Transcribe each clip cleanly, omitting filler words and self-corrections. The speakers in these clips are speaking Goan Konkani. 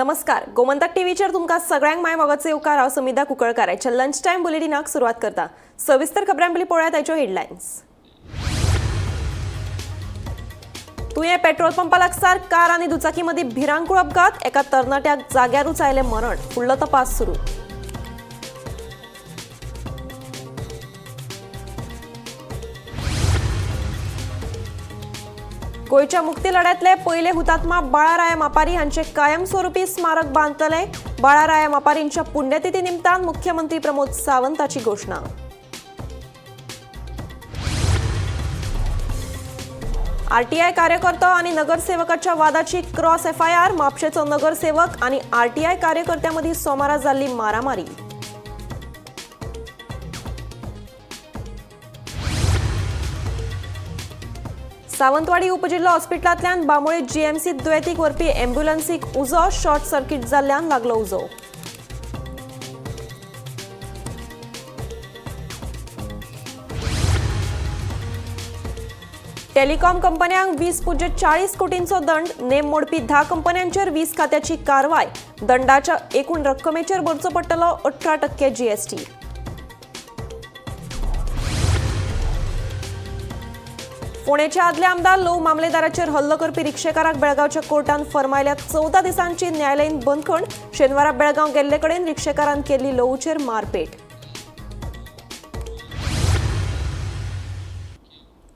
नमस्कार, गोमंतक टीव्हीचेर तुमकां सगळ्यांक माय मोगाचो येवकार. हांव समिधा कुंकळकार. आयच्या लंच टायम बुलेटिनाक सुरवात करता. सविस्तर खबरां पयलीं पळोवया ताच्यो हेडलायन्स. तुयें पेट्रोल पंपा लागसार कार आनी दुचाकी मदीं भिरांकूळ अपघात. एका तरणाट्याक जाग्यारूच आयलें मरण. फुडलो तपास सुरू. गोंयच्या मुक्ती लढ्यातले पयले हुतात्मा बाळाराय मापारी हांचे कायमस्वरूपी स्मारक बांदतले. बाळाराय मापारींच्या पुण्यतिथी निमतान मुख्यमंत्री प्रमोद सावंताची घोशणा. आरटीआय कार्यकर्तो आणि नगरसेवकाच्या वादाची क्रॉस एफआयआर. म्हापशेचो नगरसेवक आणि आरटीआय कार्यकर्त्यांमधीं सोमारा जाल्ली मारामारी. सावंतवाडी उपजिल्हो हॉस्पिटलांतल्यान बांबोळे जीएमसीत दुयेंतीक व्हरपी एम्ब्युलन्सीक उजो. शॉर्ट सर्किट जाल्ल्यान लागलो उजो. टेलिकॉम कंपन्यांक 20.40 कोटींचो दंड. नेम मोडपी 10 कंपन्यांचेर वीज खात्याची कारवाय. दंडाच्या एकूण रक्कमेचेर भरचो पडटलो 18% जीएसटी. फोंडेचे आदले आमदार लोव मामलेदाराचेर हल्लो करपी रिक्षेकाराक बेळगांवच्या कोर्टान फर्मायल्या 14 दिसांची न्यायालयीन बंदखण. शेनवारा बेळगांव गेल्ले कडेन रिक्षेकारान केल्ली लोवूचेर मारपेट.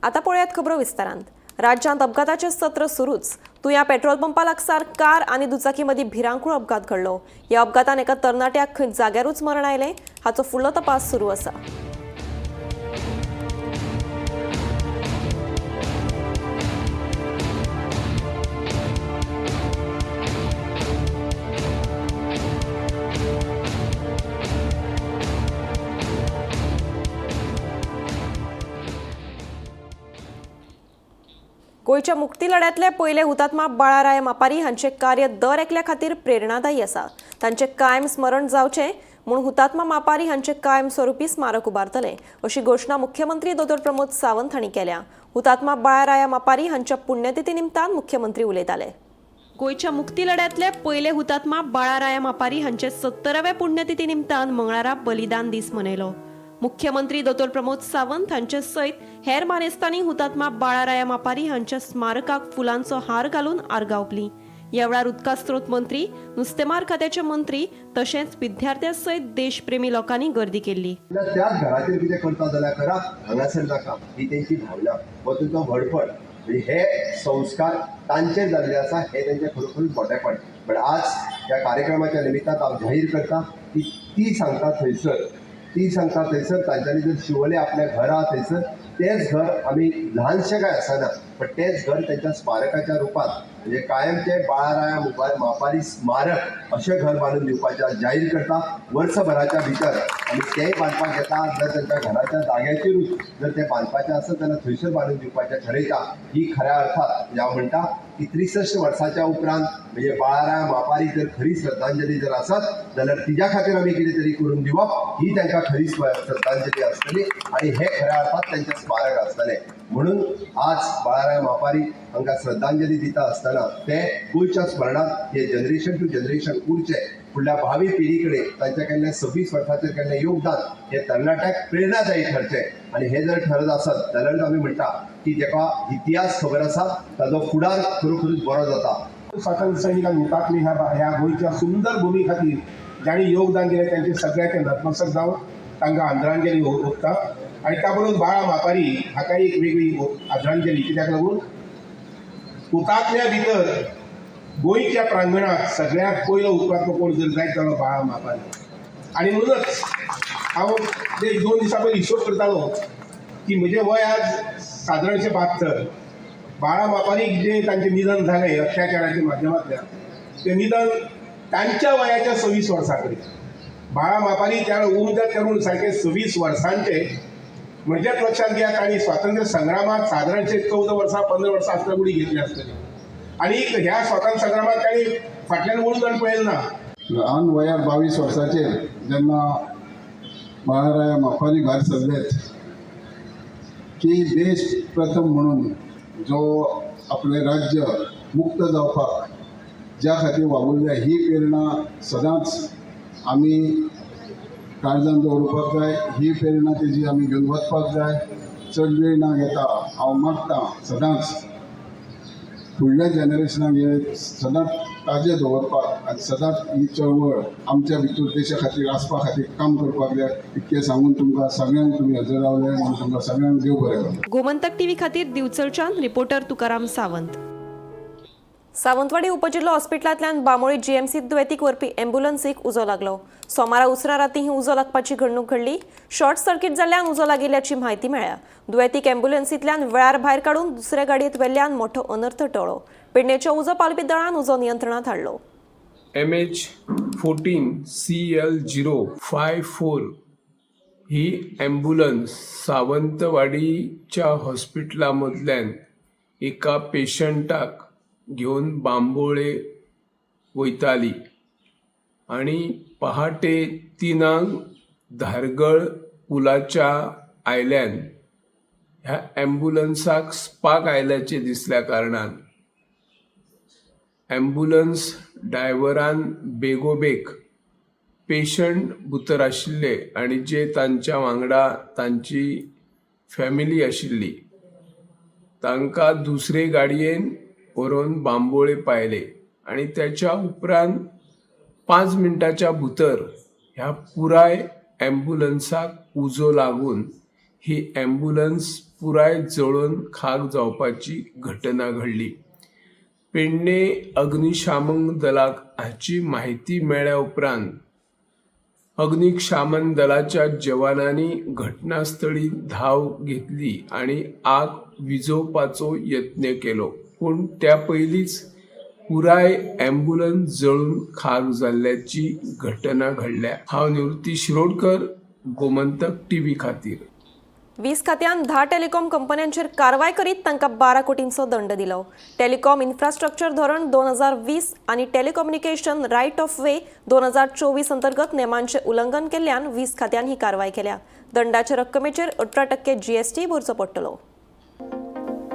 आता पळयात खबरो विस्तारांत. राज्यांत अपघाताचे सत्र सुरूच. तुया पेट्रोल पंपा लागसार कार आनी दुचाकी मदीं भिरांकूळ अपघात घडलो. ह्या अपघातान एका तरणाट्याक खंय जाग्यारूच मरण आयलें. हाचो फुडलो तपास सुरू आसा. गोंयच्या मुक्ती लढ्यातले पयले हुतात्मा बाळाराय मापारी हांचे कार्य दर एकल्या खातीर प्रेरणादायी आसा. तांचे कायम स्मरण जावचें म्हूण हुतात्मा मापारी हांचे कायमस्वरूपी स्मारक उबारतले अशी घोशणा मुख्यमंत्री दोतोर प्रमोद सावंत हांणी केल्या. हुतात्मा बाळाराया मापारी हांच्या पुण्यतिथी निमतान मुख्यमंत्री उलयताले. गोंयच्या मुक्ती लढ्यातले पयले हुतात्मा बाळाराया मापारी हांचे 70व्या पुण्यतिथी निमतान मंगळारा बलिदान दीस मनयलो. मुख्यमंत्री दोतोर प्रमोद सावंत हांचे सयत हेर मानेस्तांनी हुतात्मा बाळाराया मापारी हांच्या स्मारकाक फुलांचो हार घालून आर्गां ओंपलीं. ह्या वेळार उदका स्रोत मंत्री, नुस्तेमार खात्याचे मंत्री तशेंच विद्यार्थ्यां सयत देशप्रेमी लोकांनी गर्दी केल्ली. त्याच घराचेर कितें करता जाल्यार करा, हांगासर नाका, ही तेंची भावना हो तांचो व्हडपण. म्हणजे हे संस्कार तांचेर जाल्ले आसा, हे तेंचें खरोखरूच मोटेपण. बट आज ह्या कार्यक्रमाच्या निमित्तान हांव जाहीर करता की ती सांगता थंयसर तांच्यांनी जर शिवोले आपल्या घर आहा थंयसर तेंच घर आमी ल्हानशें काय आसना, पण तेंच घर तेंच्या स्मारकाच्या रुपात, म्हणजे कायमचें बाळाराया मापारी स्मारक अशें घर बांदून दिवपाचें आज जाहीर करता. वर्सभराच्या भितर आमी तेंय बांदपाक घेता. जर तेंच्या घराच्या जाग्याचेरूच जर तें बांदपाचें आसत जाल्यार थंयसर बांदून दिवपाचें ठरयता. ही खऱ्या अर्थात हांव म्हणटा की 63 वर्साच्या उपरांत म्हणजे बाळाराया मापारी जर खरी श्रद्धांजली जर आसत जाल्यार तिज्या खातीर आमी कितें तरी करून दिवप ही तांकां खरी श्रद्धांजली आसतली आनी हे खऱ्या अर्थात तांचें स्मारक आसतलें. म्हणून आज बाळाराय मापारी हांकां श्रद्धांजली दिता आसतना ते गोंयच्या स्मरणांत हे जनरेशन टू जनरेशन उरचे, फुडल्या भावी पिढी कडेन तांच्या कडल्यान 26 वर्साचेर केल्लें योगदान हे तरणाट्याक प्रेरणादायी ठरचें. आनी हें जर ठरत आसत जाल्यारूच आमी म्हणटा की जेका इतिहास खबर आसा ताजो फुडार खरोखरूच बरो जाता. स्वातंत्र्य सैनिकांनी हुतात्मे ह्या गोंयच्या सुंदर भुमी खातीर जांणी योगदान दिलें तांचे सगळ्याचे नतमस्तक जावन तांकां आदरांजली ओंपता. आनी त्या बरोबर बाळा मापारी हाका एक वेगळी आदरांजली, कित्याक लागून हुतात्म्या भितर गोंयच्या प्रांगणांत सगळ्यांत पयलो हुतात्मो कोण जर जायत जाल्यार बाळा मापारी. आनी म्हणूनच हांव एक 2 दिसां पयलीं हिशोब करतालो की म्हजें वय आज सादारणशें 72. बाळा मापारीक जें तांचें निधन जालें अत्याचाराच्या माध्यमांतल्यान, तें निधन तांच्या वयाच्या 26 वर्सां कडेन. बाळा मापारी त्या उमद्या तरूण सारके 26 वर्सांचे, म्हणजेच लक्षांत घेया तांणी स्वातंत्र्य संग्रामात सादारणशे 14 वर्सां 15 वर्सां आसतना उडी घेतली आसतली. आनी ह्या स्वातंत्र्य संग्रामात तांणी फाटल्यान वळून पळयलें ना. ल्हान वयार 22 वर्साचेर जेन्ना बाळाराया मापारी भायर सरलेच की देश प्रथम म्हणून जो आपलें राज्य मुक्त जावपाक ज्या खातीर वावुरल्या ही प्रेरणा सदांच आमी काळजान दवरुपाक जाय. ही प्रेरणा तेजी आमी घेवन वचपाक जाय. चड वेळ ना घेता हांव मागतां, सदांच फुडल्या जनरेशनाक हे सदांच ताजें दवरपाक आनी सदांच ही चळवळ आमच्या भितर देशा खातीर आसपा खातीर काम करपाक जाय. इतकें सांगून तुमकां सगळ्यांक, तुमी हजर रावले म्हणून तुमकां सगळ्यांक देव बरें करूं. गोमंतक टीव्ही खातीर दिवचलच्यान रिपोर्टर तुकाराम सावंत. सावंतवाडी उपजिल्हो हॉस्पिटलांतल्यान बांबोळी जीएमसीत दुयेंतीक व्हरपी एम्ब्युलन्सीक उजो लागलो. सोमारा उसरां राती ही उजो लागपाची घडणूक घडली. शॉर्ट सर्किट जाल्ल्यान उजो लागिल्ल्याची म्हायती मेळ्ळ्या. दुयेंतीक एम्ब्युलन्सींतल्यान वेळार भायर काडून दुसऱ्या गाडयेंत व्हेल्ल्यान मोठो अनर्थ टळ्ळो. पेडणेच्या उजो पालपी दळान उजो नियंत्रणात हाडलो. MH 14 CL 054 ही ॲम्ब्युलन्स सावंतवाडीच्या हॉस्पिटला मदल्यान एका पेशंटाक घेवन बांबोळे वयताली आनी पहाटे 3 क धारगळ पुलाच्या आयल्यान ह्या ॲम्ब्युलन्साक स्पार्क आयल्याचें दिसल्या कारणान ॲम्ब्युलन्स ड्रायव्हरान बेगोबेग पेशंट भितर आशिल्ले आनी जे तांच्या वांगडा तांची फॅमिली आशिल्ली तांकां दुसरे गाडयेन व्हरोन बांबोळे पायले आनी त्याच्या उपरांत 5 मिनटाच्या भितर ह्या पुराय ॲम्ब्युलन्साक उजो लागून ही ॲम्ब्युलन्स पुराय जळून खाक जावपाची घटना घडली. पेडणे अग्निशामक दलाक हाची म्हायती मेळ्ळ्या उपरांत अग्निशामन दलाच्या जवानांनी घटनास्थळी धांव घेतली आनी आग विझोवपाचो यत्न केलो, पूण त्या पयलींच पुराय ॲम्ब्युलन्स जळून खाक जाल्ल्याची घटना घडल्या. हांव निवृत्ती शिरोडकर, गोमंतक टीव्ही खातीर. वीज खात्यान 10 टेलिकॉम कंपन्यांचेर कारवाय करीत तांकां 12 कोटींचो दंड दिलो. टेलिकॉम इन्फ्रास्ट्रक्चर धोरण 2020 आनी टेलिकम्युनिकेशन रायट ऑफ वे 2024 अंतर्गत नेमांचें उल्लंघन केल्ल्यान वीज खात्यान ही कारवाय केल्या. दंडाच्या रक्कमेचेर 18% जीएसटी भरचो पडटलो.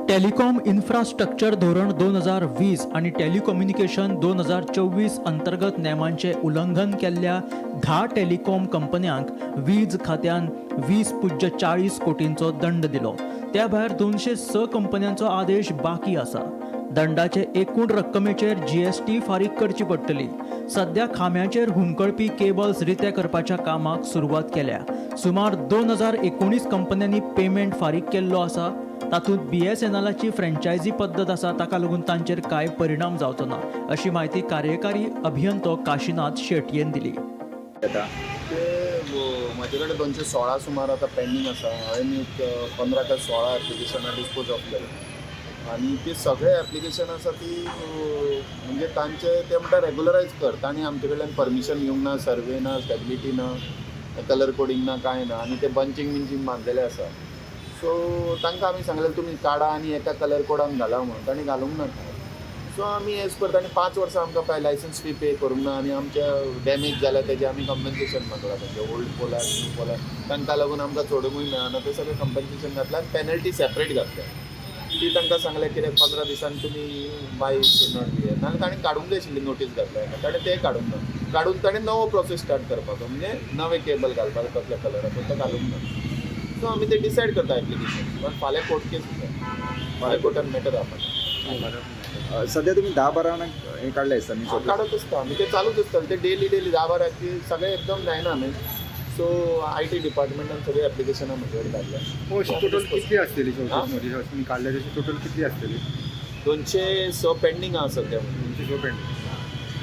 टेलिकॉम इन्फ्रास्ट्रक्चर धोरण 2020 आनी टेलिकम्युनिकेशन 2024 अंतर्गत नेमांचें उल्लंघन केल्ल्या 10 टेलिकॉम कंपन्यांक वीज खात्यान 20.40 कोटींचो दंड दिलो. त्या भायर 206 कंपन्यांचो आदेश बाकी आसा. दंडाचे एकूण रक्कमेचेर जीएसटी फारीक करची पडटली. सध्या खांब्याचेर हुमकळपी केबल्स रिते करपाच्या कामाक सुरवात केल्या. सुमार 2019 कंपन्यांनी पेमेंट फारीक केल्लो आसा. तातूंत बीएसएनएलाची फ्रँचायझी पद्दत आसा, ताका लागून तांचेर कांय परिणाम जावचो ना, अशी म्हायती कार्यकारी अभियंतो काशीनाथ शेटयेन दिली. येता. ते म्हजे कडेन 216 सुमार आतां पेंडींग आसा. हांवें एक 15 काय 16 एप्लिकेशनां डिस्पोज ऑफ केलें आनी ती सगळे एप्लिकेशन आसा ती म्हणजे तांचे ते म्हणटा रेगुलरायज कर. तांणी आमचे कडल्यान परमिशन घेवंक ना, सर्वे ना, स्टेबिलिटी ना, कलर कोडींग ना, कांय ना आनी ते बंचींग बिंचींग बांदलेले आसा. सो तांकां आमी सांगलें तुमी काडा आनी एका कलर कोडान घाला म्हणून. तांणी घालूंक ना. सो आमी एज पर तांणी 5 वर्सां आमकां पळय लायसन्स फी पे करूंक ना आनी आमच्या डॅमेज जाल्या तेजें आमी कंपन्सेशन मागलां. तेंचे ओल्ड पोलार, न्यू पोलार तांकां लागून आमकां चडोवंकूय मेळना. तें सगळें कंपन्सेशन घातलें आनी पॅनल्टी सेपरेट घातल्या. ती तांकां सांगलें कितें 15 दिसान तुमी बाय should not be. नाल्यार ताणें काडूंक जाय आशिल्ली नोटीस घातल्या. ताणें तें काडूंक ना. काडून ताणें नवो प्रोसेस स्टार्ट करपाचो, म्हणजे नवे केबल घालपाचो कसल्या कलराचो तो घालूंक ना. सो आमी ते डिसायड करता एप्लिकेशन, पण फाल्यां कोर्ट केस आसा. फाल्यां कोर्टान मॅटर आपण. सध्या तुम्ही 10-12 हे काढले आसता न्ही? हांव काडत आसता आमी, ते चालूच आसता ते डेली डेली 10-12 की सगळे एकदम जायना न्ही. सो I T डिपार्टमेंटान सगळे एप्लिकेशनां म्हजे कडेन धाडल्या. टोटल कितली आसतली? हा? तुम्ही काढले तशी टोटल कितली आसतली? 206 पेंडींग आहा सध्या. 206 पेंडींग.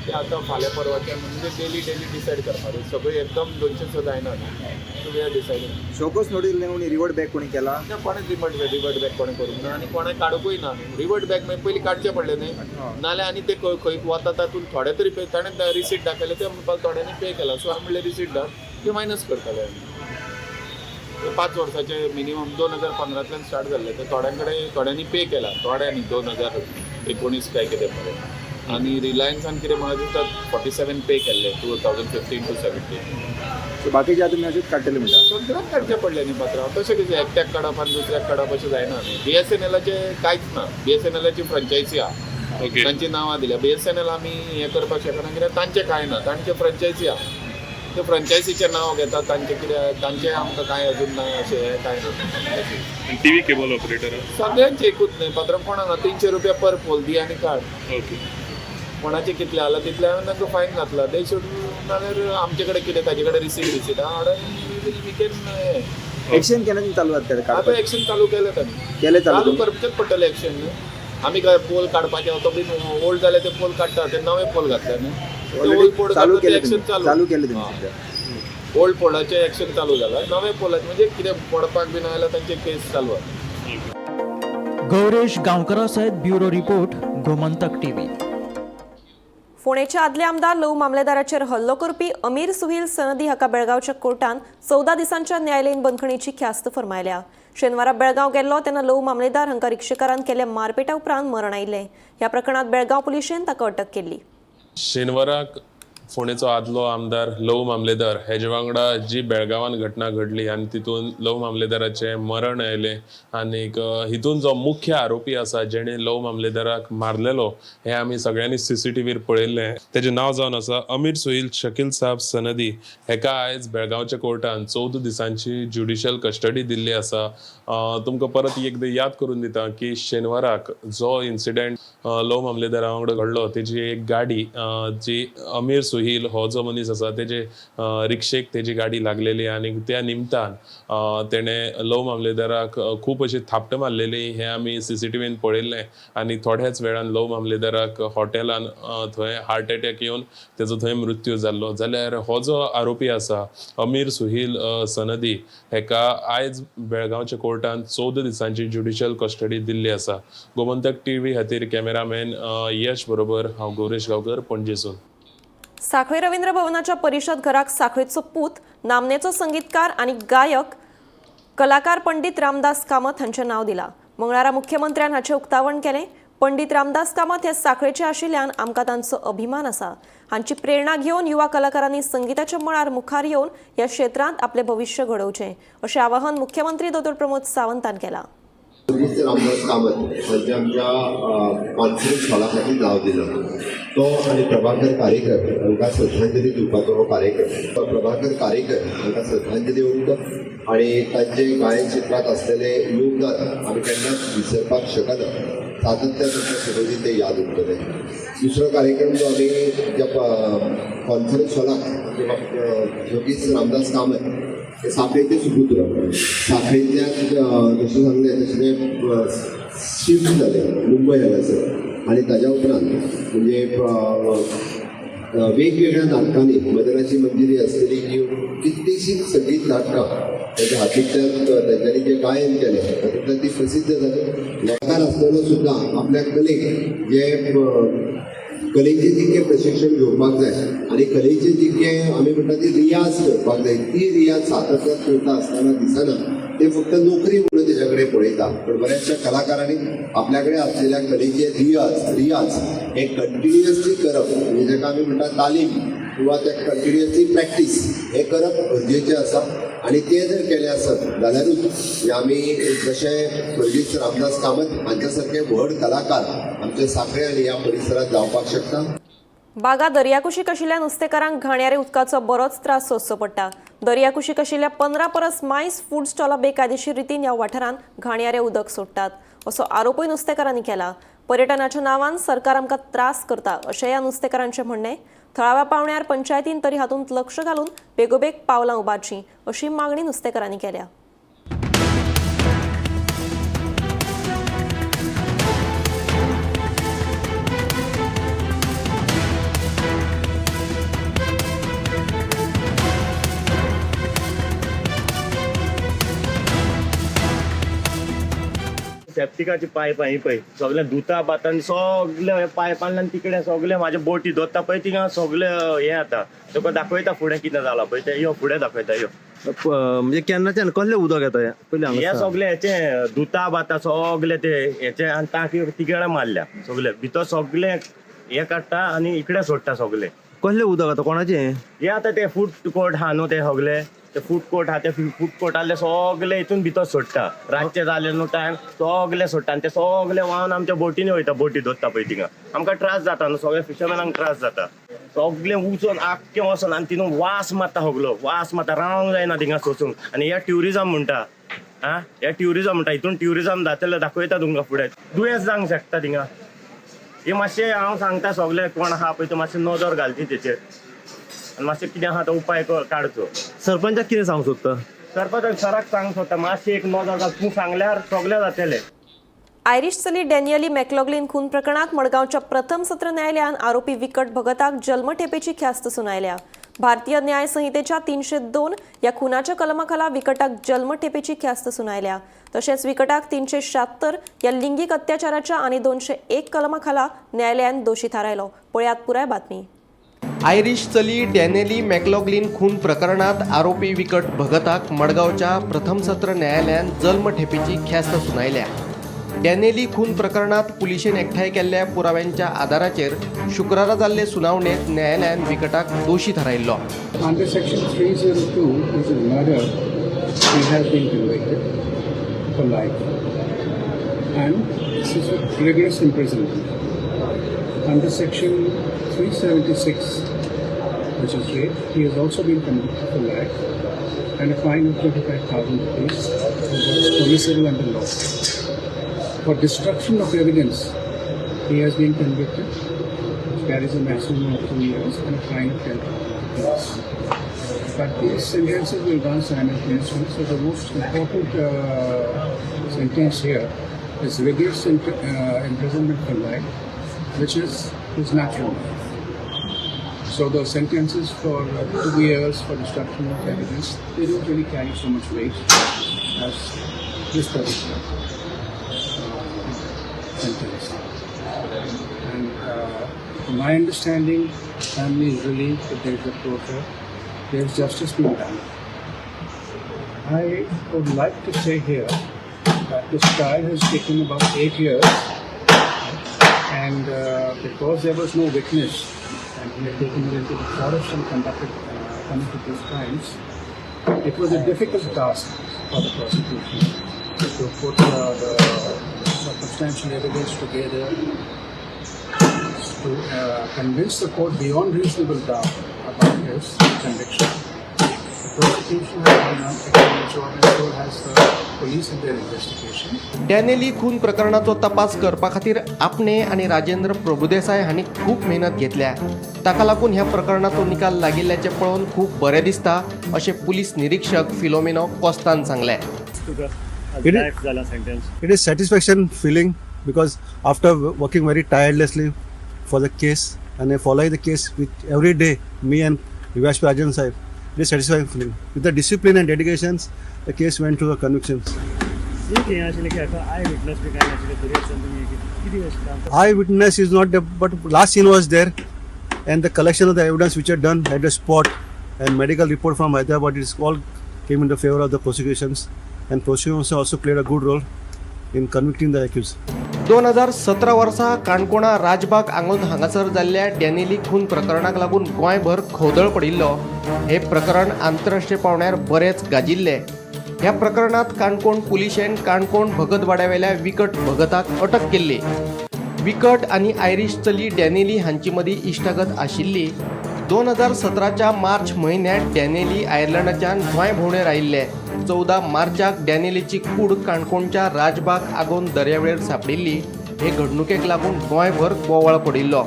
ते आतां फाल्यां परवाच्या, म्हणजे डेली डेली डिसायड करपाक. सगळे एकदम 206 जायना न्ही. So we are deciding. Show cause notice दिले कोणी? रिवर्ट बॅक कोणी केला? कोणें रिवर्ट बॅक कोणें करूंक ना आनी कोणें काडुंकूय ना. रिवर्ट बॅक मागीर पयलीं काडचें पडलें न्ही. नाल्यार आनी ते खंय खंय वता तातूंत थोडे तरी पे ताणें रिसीट दाखयलें, ते म्हणपाक थोड्यांनी पे केला. सो हांवें म्हणलें रिसीट धाड, ते मायनस करताले आमी. ते 5 वर्साचे मिनिमम 2015तल्यान स्टार्ट जाल्ले. ते थोड्यां कडेन थोड्यांनी पे केला, थोड्यांनी 2019 काय कितें पर्यंत. आनी रिलायन्सान कितें म्हाका दिसता 47 पे केल्ले 2015 to 17. सो बाकीचे आतां तुमी अशेंच काडटले म्हणटा? सगळ्यांक काडचें पडलें न्ही पात्रांव. तशें कशें एकट्याक काडप आनी दुसऱ्याक काडप अशें जायना न्ही. बीएसएनएलाचें कांयच ना. बीएसएनएलाची फ्रंचायसी आहा. ओके. तांची नांवां दिल्या. बीएसएनएल आमी हें करपाक शकना कित्याक तांचें कांय ना, तांचे फ्रंचायजी आहा, ते फ्रंचायजीचें नांव घेतात तांचें, कित्याक तांचें आमकां कांय अजून ना अशें हें कांय ना. TV cable operator? सगळ्यांचें एकूच न्हय पात्रांव, कोणाक ना 300 रुपया पर पोल दी आनी काड. ओके. कोणाचे कितले आला तितले हांवें तांकां फायन घातला. They should, नाल्यार आमचे कडेन कितें ताजे कडेन रिसीट बिसीट आहा हाडून we can. एक्शन केन्ना चालू जाता आतां काडपाचें? एक्शन चालू केलें तांणी. केलें चालू चालू तुमी? करचेंच पडटलें एक्शन न्हू. आमी काय पोल काडपाचे, तो बीन ओल्ड जाले ते पोल काडटा, ते नवे पोल घातले न्हू, ते ओल्ड ऑलरेडी पोल चालू काडटा ते केलें एक्शन तुमी? चालू. चालू केलें तुमी सध्या? ओल्ड पोलाचें एक्शन चालू जाला, नवे पोलाचें म्हणजे कितें पडपाक बीन आयल्यार तांचे केस चालू आसा. गौरेश गांवकरा सयत ब्युरो रिपोर्ट, गोमंतक टीव्ही. फोंडेचे आदले आमदार लव मामलेदाराचेर हल्लो करपी अमीर सुहील सनदी हाका बेळगांवच्या कोर्टान 14 दिसांच्या न्यायालयीन बंदखणीची ख्यास्त फर्मायल्या. शेनवारा बेळगांव गेल्लो तेन्ना लव मामलेदार हांकां रिक्षेकारान केल्ल्या मारपेटा उपरांत मरण आयिल्लें. ह्या प्रकरणांत बेळगांव पुलिशेन ताका अटक केल्ली. शेनवाराक फोंडेचो आदलो आमदार लव मामलेदार हेजे वांगडा जी बेळगांवान घटना घडली आनी तितून लव मामलेदाराचें मरण आयलें आनीक हितून जो मुख्य आरोपी आसा जेणे लव मामलेदाराक मारलेलो हें आमी सगळ्यांनी सीसीटीव्हीर पळयल्लें. तेजें नांव जावन आसा अमीर सुहील शकील साहब सनदी. हेका आयज बेळगांवच्या कोर्टान 14 दिसांची ज्युडिशियल कस्टडी दिल्ली आसा. तुमकां परत एकदां याद करून दिता की शेनवाराक जो इन्सिडेंट लव मामलेदारा वांगडा घडलो तेजी एक गाडी जी अमीर सुहील हो जो मनीस आसा तेजे रिक्षेक तेजी गाडी लागलेली आनी त्या निमतान तेणें लव मामलेदाराक खूब अशी थापटां मारलेली हें आमी सीसीटीव्हीन पळयल्लें. आनी थोड्याच वेळान लव मामलेदाराक हॉटेलान थंय हार्ट एटॅक येवन तेजो थंय मृत्यू जाल्लो. जाल्यार हो जो आरोपी आसा अमीर सुहील सनदी हेका आयज बेळगांवच्या कोर्टान 14 दिसांची ज्युडिशियल कस्टडी दिल्ली आसा. गोमंतक टीव्ही खातीर कॅमेरामॅन यश बरोबर हांव गौरेश गांवकर, पणजेसून. साखळे रवींद्र भवनाच्या परिशद घराक साखळेचो पूत, नामनेचो संगीतकार आनी गायक कलाकार पंडित रामदास कामत हांचें नांव दिलां. मंगळारा मुख्यमंत्र्यान हाचें उक्तावण केलें. पंडित रामदास कामत हे साखळेचे आशिल्ल्यान आमकां तांचो अभिमान आसा. हांची प्रेरणा घेवन युवा कलाकारांनी संगीताच्या मळार मुखार येवन ह्या क्षेत्रांत आपलें भविश्य घडोवचें अशें आवाहन मुख्यमंत्री दोतोर प्रमोद सावंतान केलां. स्वर्गीस्त रामदास कामत हांच्या आमच्या कॉन्फरन्स हॉला खातीर नांव दिलां तो आनी प्रभाकर कारेकर हांकां श्रद्धांजली दिवपाचो हो कार्यक्रम. प्रभाकर कारेकर हांकां श्रद्धांजली ओंपता आनी तांचे गायन क्षेत्रांत आसलेलें योगदान आमी केन्नाच विसरपाक शकना. सातत्यान आमकां सगळीं ते याद उरतले. दुसरो कार्यक्रम जो आमी ज्या कॉन्फरन्स हॉलाक स्वर्गीस्त रामदास कामत हे साखळेचे सुपुत्र, साखळेंतल्यान जशें सांगलें तशें ते शिफ्ट जाले मुंबय हांगासर आनी ताज्या उपरांत म्हणजे वेगवेगळ्या नाटकांनी मदनाची मंजिरी आसतली की कितलींशीं संगीत नाटकां ताच्या हातूंतल्यान तांच्यांनी जें गायन केलें तातूंतल्यान ती प्रसिद्ध जाली. कलाकार आसतना सुद्दां आपल्या कलेक जे कलेचें जितकें प्रशिक्षण घेवपाक जाय आनी कलेचें जितकें आमी म्हणटा ती रियाज करपाक जाय ती रियाज सातत्यान करता आसतना दिसना. ते फक्त नोकरी म्हणून तेज्या कडेन पळयता, पण बऱ्याचशा कलाकारांनी आपल्या कडेन आसलेल्या कलेचे रियाज हे कंटिन्युअसली करप, म्हणजे जाका आमी म्हणटा तालीम किंवा ते कंटिन्युअसली प्रॅक्टीस हे करप गरजेचें आसा. आनी तें जर केलें आसत जाल्यारूच आमी जशें स्वर्गीस्त रामदास कामत हांच्या सारके व्हड कलाकार आमच्या साखळे आनी ह्या परिसरांत जावपाक शकता. बागा दर्याकुशीक आशिल्ल्या नुस्तेकारांक घाणयारे उदकाचो बरोच त्रास सोंसचो पडटा. दर्याकुशीक आशिल्ल्या 15 परस मायस फूड स्टॉलां बेकायदेशीर रितीन ह्या वाठारांत घाणयारे उदक सोडटात असो आरोपूय नुस्तेकारांनी केला. पर्यटनाच्या नांवान सरकार आमकां त्रास करता अशें ह्या नुस्तेकारांचें म्हणणें. थळाव्या पावंड्यार पंचायतीन तरी हातूंत लक्ष घालून बेगोबेग पावलां उबारचीं अशी मागणी नुस्तेकारांनी केल्या. सेप्टिकाची पायपां ही पळय सगळें दुता बातान सगळें पायपांतल्यान तिकडे सगळें म्हाजे बोटी दोता पळय थिंगा सगळें हें जाता. तुका दाखयता फुडें कितें जालां पळय तें, यो फुडें दाखयता यो. म्हणजे केन्नाच्यान कसलें उदक येता हें? पयलीं हांगा हें सांग. सगळें हेचें दुता बाता सगळें ते हेचें आनी टांकी तिकडे मारल्या सगळें भितर सगळें हें काडटा आनी इकडे सोडटा सगळें. कसलें उदक आतां कोणाचें हें? हे आतां ते फूड कोर्ट आहा न्हू ते सगले, ते फूड कोर्ट आहा, ते फूड कोर्टांतले सगले हितून भितर सोडटा. रातचे जाले न्हू टायम, सगले सोडटा आनी ते सगले व्हांवन आमच्या बोटीनी वयता. बोटी दोत्ता पळय थिंगा आमकां त्रास जाता न्हू, सगळे फिशरमॅनांक त्रास जाता. सगळे वचोन आख्खे वचोन आनी तितून वास मारता, सगलो वास मारता, रावंक जायना थिंगा सोसूंक. आनी ह्या ट्युरिजम म्हणटा, आं, ह्या ट्युरिजम म्हणटा, हितून ट्युरिजम जातलें दाखयता तुमकां फुडें, दुयेंस जावंक शकता थिंगा. हे मातशें हांव सांगता सगळे कोण आहा पळय तो मातशें नदर घालची तेचेर आनी मातशें कितें आहा तो उपाय काडचो. सरपंचाक कितें सांगूंक सोदता? सरपंच सराक सांगूंक सोदता, मातशें एक नदर घाल, तूं सांगल्यार सगळें जातलें. आयरिश चली डॅनियली मॅकलॉगलीन खून प्रकरणात मडगांवच्या प्रथम सत्र न्यायालयान आरोपी विकट भगताक जन्मठेपेची ख्यास्त सुनायल्या. भारतीय न्याय संहितेच्या 302 या खुनाच्या कलमाखाला विकटाक जन्मठेपेची ख्यास्त सुनायल्या. तशेंच विकटाक 376 या लिंगीक अत्याचाराच्या आनी 201 कलमाखाला न्यायालयान दोशी थारायलो. पळयात पुराय बातमी. आयरिश चली डॅनेली मॅकलॉगलीन खून प्रकरणात आरोपी विकट भगताक मडगांवच्या प्रथम सत्र न्यायालयान जल्मठेपेची ख्यास्त सुनायल्या. डॅनेली खून प्रकरणात पुलिशेन एकठांय केल्ल्या पुराव्यांच्या आदाराचेर शुक्रारा जाल्ले सुनावणेंत न्यायालयान विकटाक दोशी थारायल्लो. Under section 302, which is murder, he has been convicted for life. And this is with rigorous imprisonment. Under section 376, which is rape, he has also been convicted for life and a fine of 25,000 rupees, what is permissible under law. For destruction of evidence, he has been convicted, which carries a maximum of 2 years and a fine of 10,000 rupees. But these sentences will run simultaneously. So the most important sentence here is rigorous imprisonment for life, which is his natural life. So the sentences for 2 years for destruction of evidence, they don't really carry so much weight as this particular sentence. And from my understanding, family is relieved that there is a closure, there is justice being done. I would like to say here that this trial has taken about 8 years, and because there was no witness, and he had taken her into the forest and committed these crimes, it was a difficult task for the prosecution to put the circumstantial evidence together to convince the court beyond reasonable doubt about his conviction. The prosecution has done an excellent job and so has the police in their investigation. डॅनेली खून प्रकरणाचो तपास करपा खातीर आपणे आनी राजेंद्र प्रभुदेसाय हांणी खूब मेहनत घेतल्या. ताका लागून ह्या प्रकरणाचो निकाल लागिल्ल्याचें पळोवन खूब बरें दिसता, अशें पुलीस निरीक्षक फिलोमिनो कोस्तान सांगलें. तुका It is- life जाला sentence. It is satisfaction feeling because after working very tirelessly for the case and I follow the case with every day, me and Vivash Rajan Sahib, it is satisfying feeling. With the discipline and dedications, the case went to the convictions. एक हें आशिल्लें की हाका I witness बी कांय नाशिल्लें, तरी आसतना तुमी कितें अशें काम Eyewitness is not there, but last scene was there, and the collection of the evidence which are done at the spot and medical report from Hyderabad is all came in the favor of the prosecutions, and prosecutions also played a good role in convicting the accused. 2017 वर्सा काणकोणा राजबाग आंगोन हांगासर जाल्ल्या डॅनिली खून प्रकरणाक लागून गोंयभर खवदळ पडिल्लो. हे प्रकरण आंतरराष्ट्रीय पांवड्यार बरेंच गाजिल्लें. ह्या प्रकरणांत काणकोण पुलिशेन काणकोण भगतवाड्यावेल्या विकट भगताक अटक केल्ली. विकट आनी आयरिश चली डॅनिली हांची मदीं इश्टागत आशिल्ली. 2017च्या मार्च म्हयन्यांत डॅनेली आयर्लंडाच्यान गोंय भोंवडेर आयिल्ले. 14 मार्चाक डॅनेलीची कूड काणकोणच्या राजबाग आगोंद दर्यावेळेर सांपडिल्ली. हे घडणुकेक लागून गोंयभर बोवाळ पडिल्लो.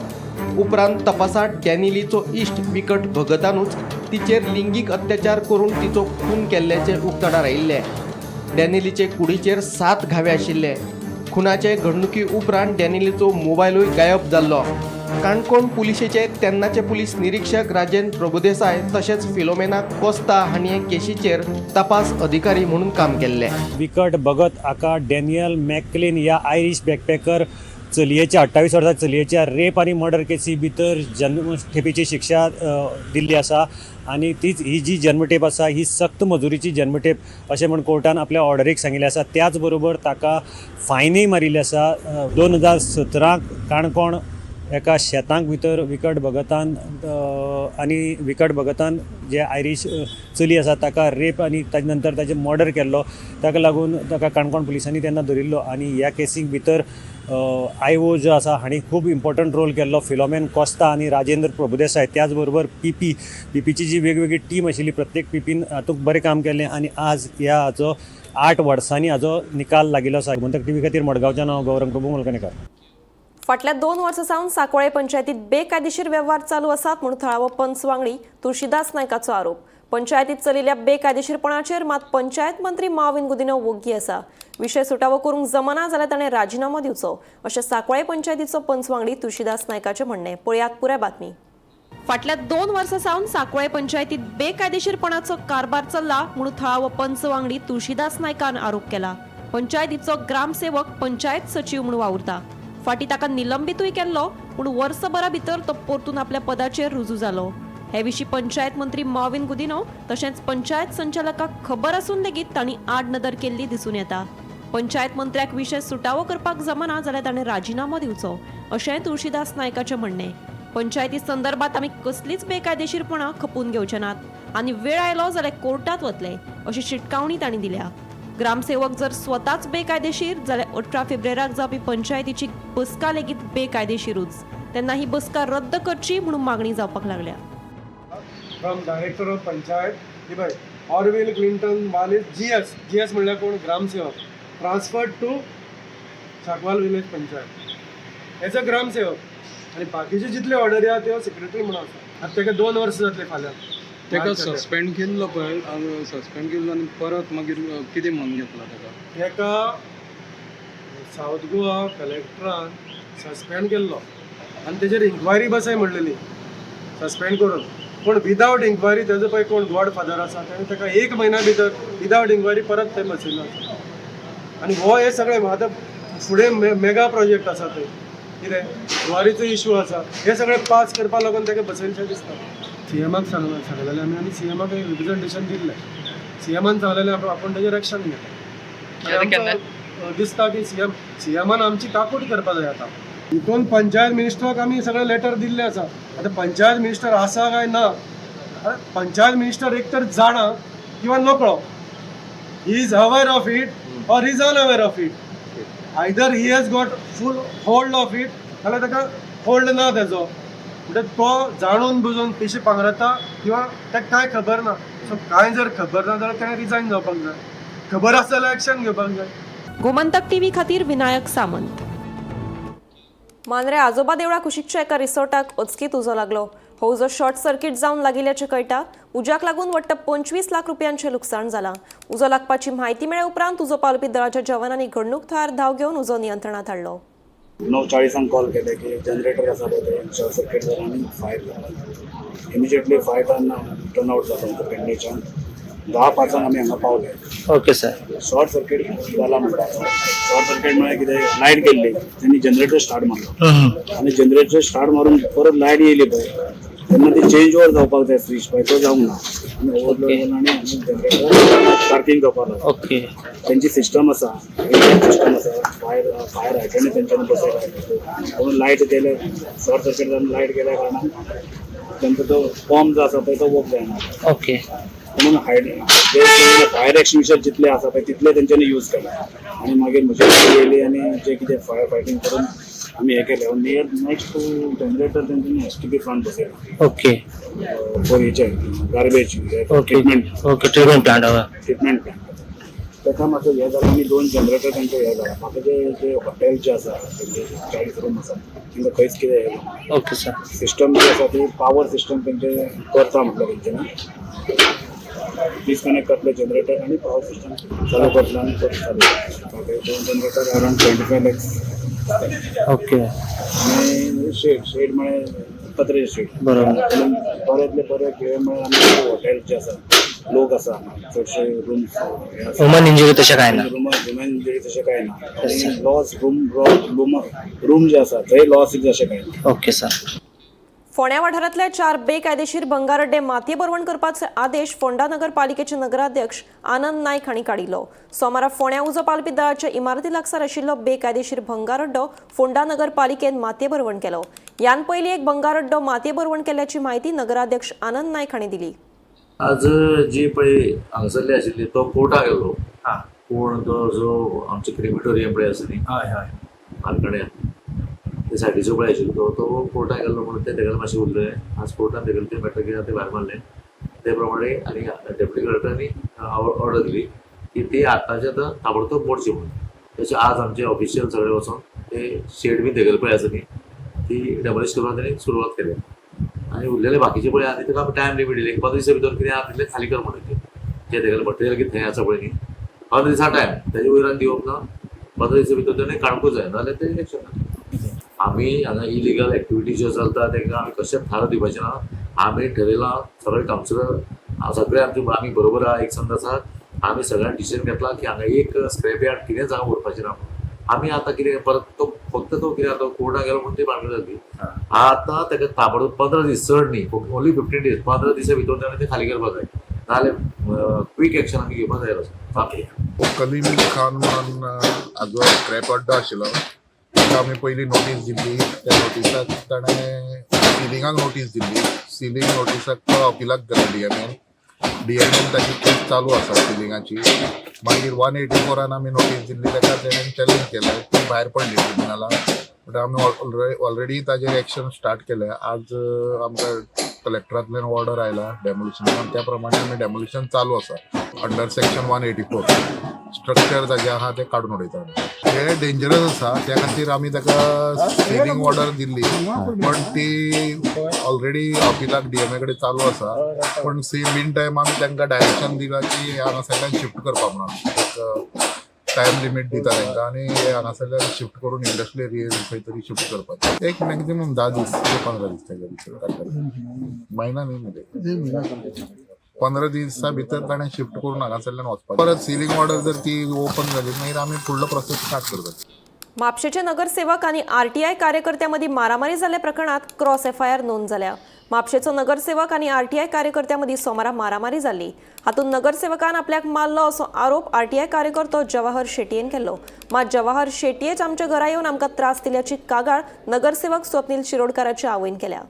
उपरांत तपासात डॅनिलीचो इश्ट विकट भगतानूच तिचेर लिंगीक अत्याचार करून तिचो खून केल्ल्याचें उक्ताडार आयिल्लें. डॅनिलीचे कुडीचेर सात घावे आशिल्ले. खुनाचे घडणुकी उपरांत डॅनिलीचो मोबायलूय गायब जाल्लो. काणकोण पुलिशेचे तेन्नाचे पुलीस निरीक्षक राजेंद्र प्रभुदेसाय तशेंच फिलोमेना कोस्ता हांणी हे केशीचेर तपास अधिकारी म्हणून काम केल्लें. विकट भगत हाका डॅनियल मॅकलिन ह्या आयरीश बॅकपॅकर चलयेच्या, 28 वर्सां चलयेच्या रेप आनी मर्डर केसी भितर जन्मठेपेची शिक्षा दिल्ली आसा आनी तीच ही जी जन्मठेप आसा ही सक्त मजुरीची जन्मठेप अशें म्हूण कोर्टान आपल्या ऑर्डरीक सांगिल्लें आसा. त्याच बरोबर ताका फायनूय मारिल्ली आसा. 2017 काणकोण एका शेतांक भितर विकट भगतान आनी विकट भगतान जे आयरीश चली आसा ताका रेप आनी ताजे नंतर ताजें मर्डर केल्लो. ताका लागून ताका काणकोण पुलिसांनी तेन्ना धरिल्लो आनी ह्या केसीक भितर आयओ जो आसा हांणी खूब इम्पॉर्टंट रोल केल्लो. फिलोमेन कोस्ता आनी राजेंद्र प्रभुदेसाय, त्याच बरोबर पीपीची जी वेगवेगळी टीम आशिल्ली प्रत्येक पीपीन हातूंत बरें काम केलें आनी आज ह्या हाचो 8 वर्सांनी हाजो निकाल लागिल्लो आसा. गोमंतक टीव्ही खातीर मडगांवच्यान हांव गौरंग प्रभू मलकणेकर. फाटल्या 2 वर्सां सावन सांकवाळे पंचायतीत बेकायदेशीर वेव्हार चालू आसात म्हूण थळावो पंच वांगडी तुळशीदास नायकाचो आरोप. पंचायतीत चलिल्ल्या बेकायदेशीरपणाचेर मात पंचायत मंत्री माविन गुदिन्हो वोग्गी आसा. विशय सुटावो करूंक जमना जाल्यार ताणें राजिनामो दिवचो अशें सांकवाळे पंचायतीचो पंच वांगडी तुळशीदास नायकाचें म्हणणें. पळयात पुराय बातमी. फाटल्या 2 वर्सां सावन सांकवाळे पंचायतीत बेकायदेशीरपणाचो कारभार चल्ला म्हूण थळावो पंच वांगडी तुळशीदास नायकान आरोप केला. पंचायतीचो ग्रामसेवक पंचायत सचीव म्हूण वावुरता. फाटीं ताका निलंबितूय केल्लो, पूण वर्सभरा भितर तो परतून आपल्या पदाचेर रुजू जालो. हे विशीं पंचायत मंत्री माविन गुदिन्हो तशेंच पंचायत संचालकाक खबर आसून लेगीत तांणी आडनदर केल्ली दिसून येता. पंचायत मंत्र्याक विशय सुटावो करपाक जमना जाल्यार ताणें राजिनामो दिवचो अशेंय तुळशीदास नायकाचें म्हणणें. पंचायती संदर्भात आमी कसलीच बेकायदेशीरपणां खपून घेवचे नात आनी वेळ आयलो जाल्यार कोर्टात वतले अशी शिटकावणी तांणी दिल्या. ग्रामसेवक जर स्वताच बेकायदेशीर जाल्यार 18 फेब्रुवाराक जावपी पंचायतीची बसका लेगीत बेकायदेशीरूच, तेन्ना ही बसका रद्द करची म्हणून मागणी जावपाक लागल्या. फ्रॉम डायरेक्टर ऑफ पंचायत ही पळय ऑरवील क्लिंटन मालीस जीएस, जीएस म्हणल्यार कोण? ग्रामसेवक transferred to Sankwal village panchayat as a ग्रामसेवक. आनी बाकीचे जितले ऑर्डरी आहा त्यो सेक्रेटरी म्हणून आसा. आतां ताका 2 वर्सां जातले फाल्यां. ताका सस्पेंड केल्लो पळय, सस्पेंड केल्लो आनी परत मागीर कितें म्हणून घेतला ताका? ताका सावथ गोवा कलेक्टरान सस्पेंड केल्लो आनी तेजेर इन्क्वायरी बसय म्हणलेली सस्पेंड करून, पूण विदावट इन्क्वायरी तेजो पळय कोण गॉड फादर आसा तेणें ताका 1 म्हयन्या भितर विदावट इन्क्वायरी परत थंय बसयलो आसा. आनी हो हे सगळे आतां फुडें मेगा प्रोजेक्ट आसा थंय कितें जुवारीचो इशू आसा, हे सगळे पास करपा लागून ताका बसयलेशें दिसता. सीएमाक सांगलेलें आमी आनी सीएमाक एक रिप्रेजेंटेशन दिल्लें. सीएमान सांगलेलें आपूण तेजेर एक्शन घेता. दिसता की सीएमान आमची काकूट करपा जाय. आतां हितून पंचायत मिनिस्टराक आमी सगळे लेटर दिल्ले आसा. आतां पंचायत मिनिस्टर आसा काय ना, पंचायत मिनिस्टर एक तर जाणा किंवा नकळो. He is aware of it or he is unaware of it. Either he has got full hold of it जाल्यार ताका होल्ड ना तेजो, म्हणजे तो जाणून बुजून पिशे पांगरता किंवा ताका कांय खबर ना. सो कांय जर खबर ना जाल्यार ताणें रिजायन जावपाक जाय, खबर आसा जाल्यार एक्शन घेवपाक जाय. गोमंतक टीव्ही खातीर विनायक सामंत. मांद्रे आजोबा देवळा कुशीकच्या एका रिसॉर्टाक अचकीत उजो लागलो. हो उजो शॉर्ट सर्किट जावन लागिल्ल्याचें कळटा. उज्याक लागून वट्ट 25 लाख रुपयांचें लुकसाण जालां. उजो लागपाची म्हायती मेळ्ळे उपरांत उजो पालोवपी दळाच्या जवानांनी घडणूक थळार धांव घेवन उजो नियंत्रणात हाडलो. 9:40 कॉल केले की जनरेटर आसा पळय ते शॉर्ट सर्किट जाला आनी फायर जाला. इमिजिएटली फायरान टर्न आवट जाता आमकां पेडणेच्यान 10:05 आमी हांगा पावले. Okay sir. शॉर्ट सर्किट जाला म्हणटा. शॉर्ट सर्किट म्हळ्यार कितें, लायट गेल्ली तेणी जनरेटर स्टार्ट मारलो आनी जनरेटर स्टार्ट मारून परत लायट येयली पळय तेन्ना ती चेंज ओवर जावपाक जाय स्विच पळय तो जावंक ना आनी ओवरलोड जालो आनी आमी जनरेटर स्टार्टींग जावपाक लागलो. ओके. तेंची सिस्टम आसा, सिस्टम आसा, फायर फायर हायड्रंट तेंच्यांनी बसयला, पूण लायट गेले, शॉर्ट सर्किट जावन लायट गेल्या कारणान तेंचो तो पंप जो आसा पळय तो वर्क जायना. ओके. म्हणून हायड फायर एक्सटिंग्विशर जितले आसा पळय तितले तेंच्यांनी यूज केले आनी मागीर म्हजी गाडी येयली आनी जे कितें फायर फायटींग करून आमी हें केलें. नियर नेक्स्ट टू जनरेटर तेंच्यांनी एसटीपी प्लांट बसयला. ओके. फॉर हेचे garbage okay okay, treatment plant. हय. Treatment plant. ताका मातसो हें जालें आनी 2 जनरेटर तेंचे हें जाला. बाकीचे जे हॉटेल जे आसा तेंचे 40 रूम आसा तेंकां खंयच कितें हें. Okay sir. System जी आसा ती पावर सिस्टम तेंचे करता म्हटल्यार तेंच्यांनी डिस्कनेक्ट करतले जनरेटर आनी पावर सिस्टम चालू करतले आनी परत चालू करतले. 2 जनरेटर अरावंड 25 लॅक्स. ओके. आनी शेड, शेड म्हळ्यार पत्र्याचे शेड. बरोबर. बऱ्यांतले बरे खेळ म्हळ्यार आमचे हॉटेल जे आसा लोक आसा चडशे रूम्स. ह्युमन इंजुरी तशें कांय ना? ह्युमन इंजुरी तशें कांय ना आनी लॉस रूम रूम रूम जे आसा थंय लॉस अशें कांय ना. Okay sir. फोंड्या वाठारांतल्या 4 बेकायदेशीर भंगार अड्डे मातये भरवण करपाचे आदेश फोंडा नगरपालिकेचे नगराध्यक्ष आनंद नायक हांणी काडिल्लो. सोमारा फोंड्या उजो पालपी दळाच्या इमारती लागसार आशिल्लो बेकायदेशीर भंगार अड्डो फोंडा नगरपालिकेन मातये भरवण केलो. यान पयलीं एक भंगार अड्डो मातये भरवण केल्ल्याची म्हायती नगराध्यक्ष आनंद नायक हांणी दिली. आज जी पळय हांगासरली आशिल्ली तो कोर्टाक गेल्लो. कोण तो जो आमचे क्रिमिटोरियम पळय आसा न्ही, हय हय, मालकड्या ते सायडीचो पळय आशिल्लो तो तो कोर्टाक गेल्लो म्हणून ते तेगेले मातशें उरले. आज कोर्टान तेगेले ते मॅटर कितें ते भायर मारलें ते प्रमाणे आनी डेप्युटी कलेक्टरांनी ऑर्डर दिली की ती आतांचे आतां ताबडतोब मोडची म्हणून. तशें आज आमचे ऑफिशियल सगळे वचोन ते शेड बी तेगेले पळय आसा न्ही ती डेमोलिश करपाक तेणी सुरवात केल्या. आनी उरलेले बाकीचे पळय आहा ताका आमी टायम लिमीट दिली, 15 दिसा भितर कितें आहा तितलें खाली कर म्हणून. जे तेगेले मटेरियल कितें थंय आसा पळय न्ही, 15 दिसा टायम, तेजे वयर आनी दिवप ना. 15 दिसा भितर तेणें काडपूच जाय, नाजाल्यार ते एक्शन. आमी हांगा इलिगल एक्टिविटी ज्यो चलता तांकां आमी कशेंच थारो दिवपाचें ना. आमी ठरयलां सगळे कावन्सिलर सगळे आमचे आमी बरोबर आहा, एकसंध आसा. आमी सगळ्यांनी डिसिजन घेतला की हांगा एक स्क्रॅप यार्ड कितेंच हांगा उरपाचें ना. आमी आतां कितें परत तो फक्त तो कितें आतां कोर्टाक गेलो म्हणून ती भानगड जाली. आतां ताका ताबडतोब 15 दीस, चड न्ही, ओन्ली 15 डेज, 15 दिसा भितर ताणें तें खाली करपाक जाय, नाजाल्यार क्वीक एक्शन आमी घेवपाक जाय आसा. कलीम खान म्हणून हाजो स्क्रॅप अड्डो आशिल्लो, ताका आमी पयलीं नोटीस दिल्ली. त्या नोटिसाक ताणें सिलिंगाक नोटीस दिल्ली. सिलींग नोटिसाक तो अपिलाक गेलो डीएमएन. डीएमएन ताची केस चालू आसा सिलिंगाची. मागीर 184 आमी नोटीस दिल्ली ताका, तेणें चॅलेंज केलें, ती भायर पडली ट्रिब्युनलान. बट आमी ऑलरेडी ताजेर एक्शन स्टार्ट केलें. आज आमकां कलेक्टरांतल्यान ऑर्डर आयला डेमोलिशन, त्या प्रमाणे आमी डेमोलिशन चालू आसा. अंडर सेक्शन 184 स्ट्रक्चर ताजें आहा तें काडून उडयता आमी. हें डेंजरस आसा, त्या खातीर आमी ताका सिलिंग ऑर्डर दिल्ली, पण ती ऑलरेडी अपिलाक डीएमए कडेन चालू आसा. पण मीन टायम आमी तांकां डायरेक्शन दिलां की हांगासरल्यान शिफ्ट करपाक म्हणून टायम लिमीट दिता तांकां, आनी हे हांगासरल्यान शिफ्ट करून इंडस्ट्रियल एरियेन खंय तरी शिफ्ट करपाक. एक मॅक्झिमम 10 दीस ते 15 दीस ताच्या भितर काडटले, म्हयना न्ही म्हणजे 15 दिसा भितर ताणें शिफ्ट करून हांगासरल्यान वचपाक. परत सिलिंग ऑर्डर जर ती ओपन जाली मागीर आमी फुडलो प्रोसेस स्टार्ट करपाचो. म्हापशेचे नगरसेवक आनी आरटीआय कार्यकर्त्यांमदीं मारामारी जाल्ल्या प्रकरणात क्रॉस एफआयआर नोंद जाल्या. म्हापशेचो नगरसेवक आनी आरटीआय कार्यकर्त्यांमदीं सोमारा मारामारी जाल्ली. हातूंत नगरसेवकान आपल्याक मारलो असो आरोप आरटीआय कार्यकर्तो जवाहर शेटयेन केल्लो. मात जवाहर शेटयेच आमच्या घरा येवन आमकां त्रास दिल्याची कागाळ नगरसेवक स्वप्नील शिरोडकाराच्या आवयन केल्या.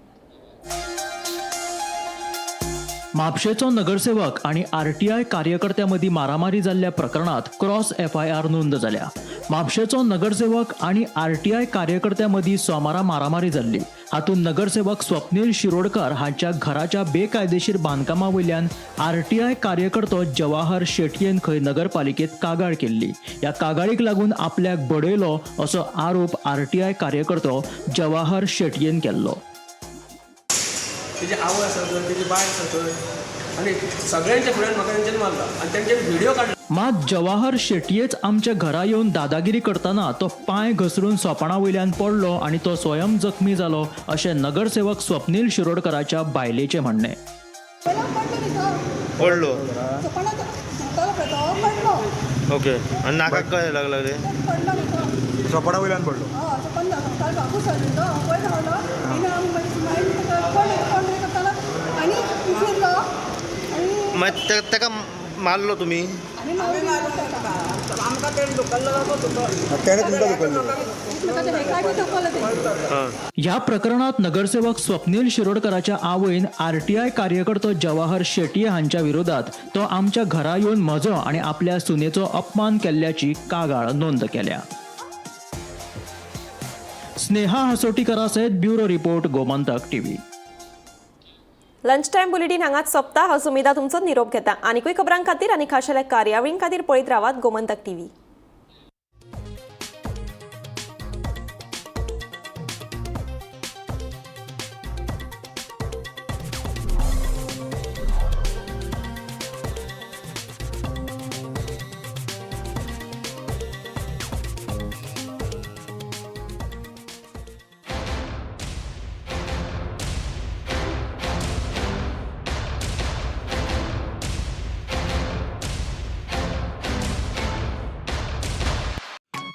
म्हापशेचो नगरसेवक आनी आरटीआय कार्यकर्त्यांमदीं मारामारी जाल्ल्या प्रकरणात क्रॉस एफआयआर नोंद जाल्या. म्हापशेचो नगरसेवक आनी आरटीआय कार्यकर्त्यांमदीं सोमारा मारामारी जाल्ली. हातूंत नगरसेवक स्वप्नील शिरोडकर हांच्या घराच्या बेकायदेशीर बांदकामा वयल्यान आरटीआय कार्यकर्तो जवाहर शेटयेन खंय नगरपालिकेत कागाळ केल्ली. ह्या कागाळीक लागून आपल्याक बडयलो असो आरोप आरटीआय कार्यकर्तो जवाहर शेटयेन केल्लो. तेजी आवय आसा थंय, तेजी बायल आसा थंय, आनी सगळ्यांच्या फुड्यान म्हाका तेंच्यांनी मारला आनी तेंच्यांनी व्हिडियो काडला. मात जवाहर शेटयेच आमच्या घरा येवन दादागिरी करतना तो पांय घसरून सोपाणा वयल्यान पडलो आनी तो स्वयं जखमी जालो अशें नगरसेवक स्वप्नील शिरोडकराच्या बायलेचें म्हणणें. पडलो. ओके, आनी नाकाक कळ्ळें लागले? सोपाणा वयल्यान पडलो. मागीर ताका मारलो तुमी? ह्या प्रकरणात नगरसेवक स्वप्नील शिरोडकराच्या आवयन आरटीआय कार्यकर्तो जवाहर शेटये हांच्या विरोधात तो आमच्या घरा येवन म्हजो आनी आपल्या सुनेचो अपमान केल्ल्याची कागाळ नोंद केल्या. स्नेहा हसोटीकरा सयत bureau report, Gomantak TV. Lunch time bulletin हांगाच सोंपता. हांव सुमिता तुमचो निरोप घेता. आनीकूय खबरां खातीर आनी खाशेल्या कार्यावळीं खातीर पळयत रावात गोमंतक टीव्ही.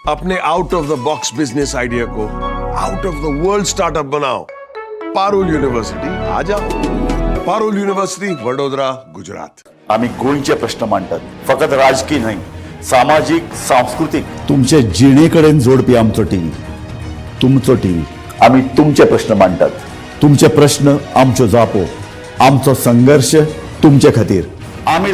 अपने out of the box business idea को out of the world startup बनाओ. पारुल यूनिवर्सिटी आ जाओ. पारुल यूनिवर्सिटी, वडोदरा, गुजरात. आमी गोंयचे प्रश्न मांडटात, फकत राजकी न्हय, सामाजीक, सांस्कृतीक. तुमचे जिणे कडेन जोडपी आमचो टीव्ही, तुमचो टीव्ही. आमी तुमचे प्रश्न मांडटात. तुमचे प्रश्न आमच्यो जापो, आमचो संघर्श तुमचे खातीर. आमी